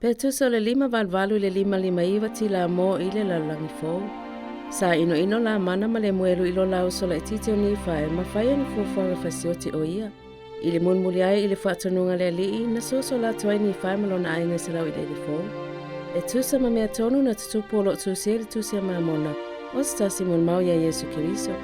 Pe tusa o le 588 i le 559 tila mo i le lalolagi fou. Sa inoino Lamana ma Lemuelu i lo la uso laitiiti o Nifae ma faia ni fuafuaga fasioti o ia. I le mulimuli ai i le faatonuga a le Alii, na sosola atu ai Nifae ma lona aiga i se laueleele fou. E tusa ma mea tonu na tutupu o lo o tusia i le Tusi a Mamona, o se tasi molimau iā Iesu Keriso.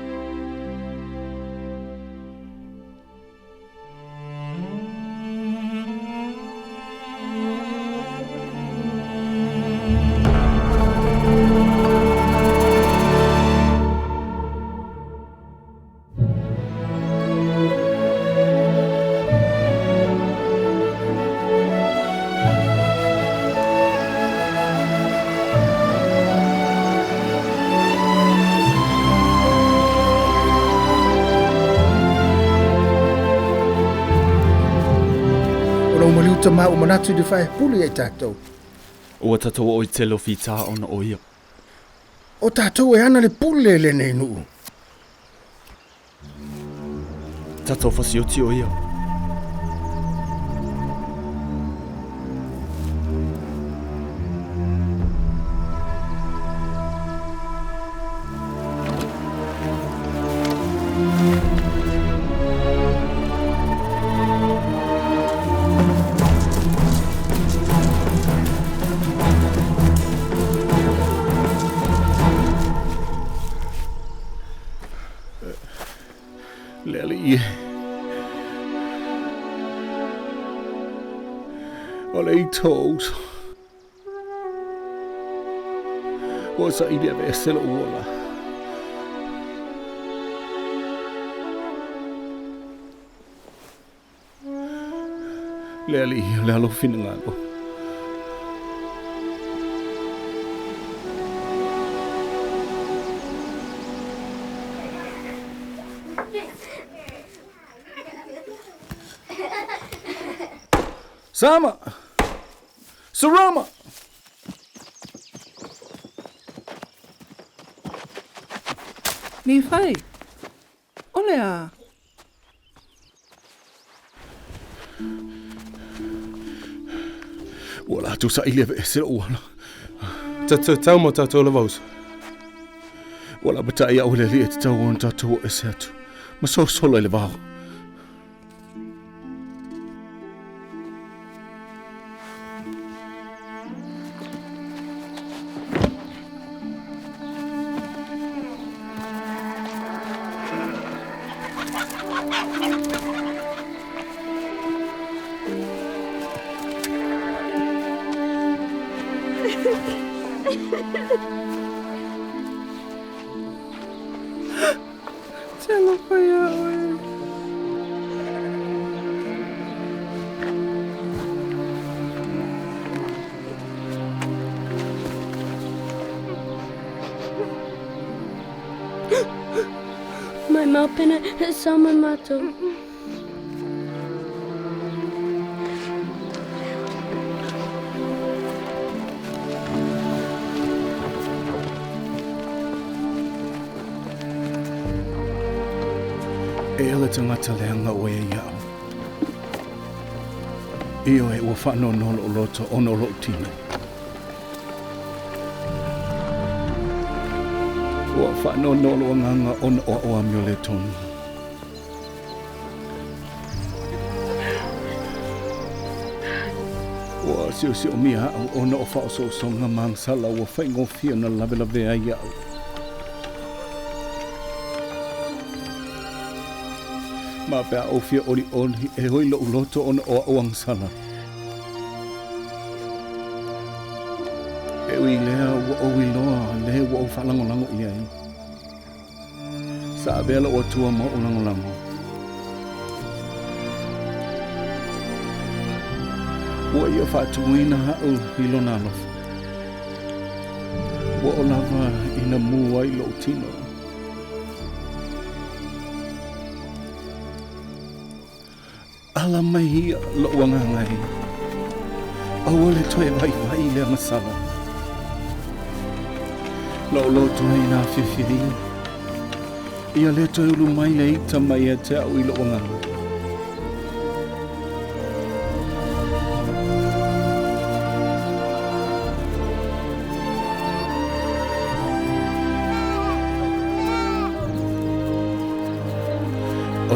O lou maliu tama ua manatu i le faepule ia i tatou. Ua tatou oo i tele o fita ona o ia. O tatou e ana le pule lenei nuu. Tatou fasioti o ia. Le alii e. O le ito o uso. Ua saili aveese lou ola. Le alii, o le a lou finagalo? Sama! Sarama! Nifai, o le a? Ua latou saili aveese lou ala. Tatou tau ma tatou lava uso. Ua lapatai au e le Alii e tatau ona tatou o ese atu ma sosola i le vao. Talofa iā oe. Mai maupena sama matou. E le tagata leaga oe e iaʻu. Ioe, ua faanoanoa loʻu loto ona o loʻu tino. Ua faanoanoa loʻu agaga ona o aʻu amio lē tonu. Ua siosiomia aʻu ona o faaosoosoga ma agasala ua faigofie ona lawelawea ai iaʻu. Ma pe a ou fia ʻoliʻoli, e oi loʻu loto ona o aʻu agasala. E ui i lea, ua ou iloa le ua ou faalagolago i ai. Sa avea lou Atua ma oʻu lagolago. Ua ia faatumuina aʻu i lona alofa. Ua oo lava ina mū ai loʻu tino. Ala mai ia loʻu agaga e. Aua le toe vaivai i le agasala. Loʻu loto e na fiafia ia. Ia le toe ulu mai le ita mai ia te aʻu i loʻu agaga.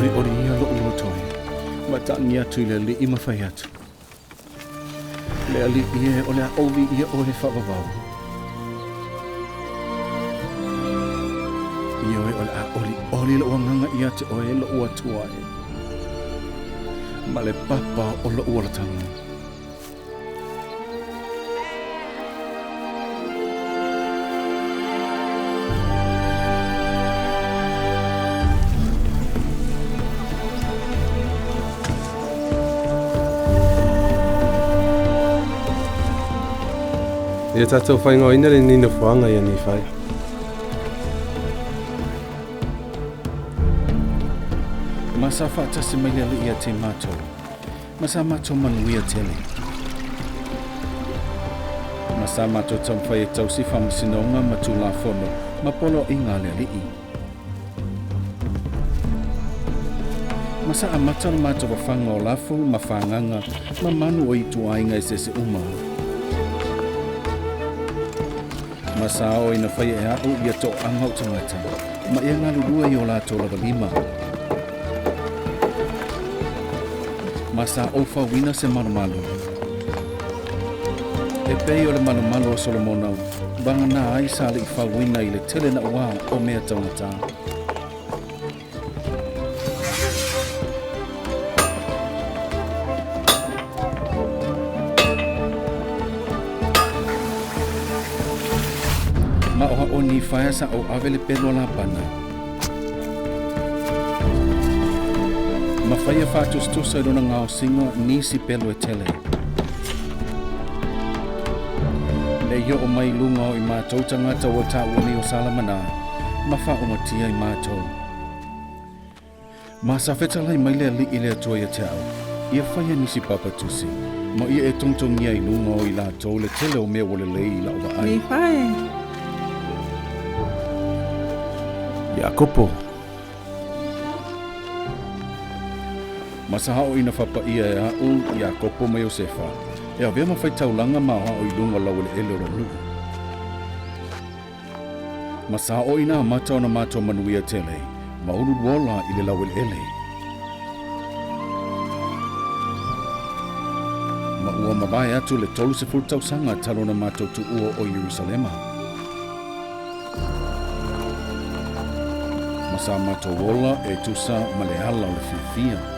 ʻOliʻoli ia loʻu loto e, ma taʻani atu i le aliʻi ma fai atu. Le aliʻi e, o le a ou viia ʻoe e faavavau. Ioe, o le a ʻoliʻoli loʻu agaga ia te ʻoe e loʻu Atua e, ma le papa o loʻu olataga. Ia tatou faigōina lenei nofoaga ia Nifai. Ma sa faatasi mai le Alii ia te matou. Ma sa matou manuia tele. Ma sa matou taumafai e tausi faamasinoga ma Tulafono ma poloaiga a le Alii. Ma sa amata le matou fafaga o lafo ma fagaga ma manu o ituaiga eseese uma. Ma sa oo ina faia e a'u ia toaga o tagata ma ia galulue i o latou lava lima. Ma sa ou fauina se malumalu e pei o le malumalu o Solomona, vagana ai sa le i fauina i le tele naʻauā o mea taugata. Ma o a'o Nifaea sa ou ave le pelu a Lapana. Ma faia faatusatusa i lona gaosiga nisi pelu e tele. Ne i oo mai i luga o i matou tagata ua taua nei o Salamana, ma faaumatia i matou. Ma sa fetalai mai le Alii le Atua ia te au, ia faia nisi papa tusi, ma ia e togitogia i luga o i latou le tele o mea ua lelei i la'u vaai. Nifai. Iakopo. Ma sa ao ina faapaia e a'u Iakopo ma Iosefa, e avea ma faitaulaga ma aoao i luga o le laueleele o lou nuu. Ma sa oo ina amata ona matou manuia tele, ma uluulu ola i le laueleele. Ma ua mavae atu le 30 tausaga talu ona matou tuua o Ierusalema. Ma sa matou ola e tusa ma le ala o le fiafia.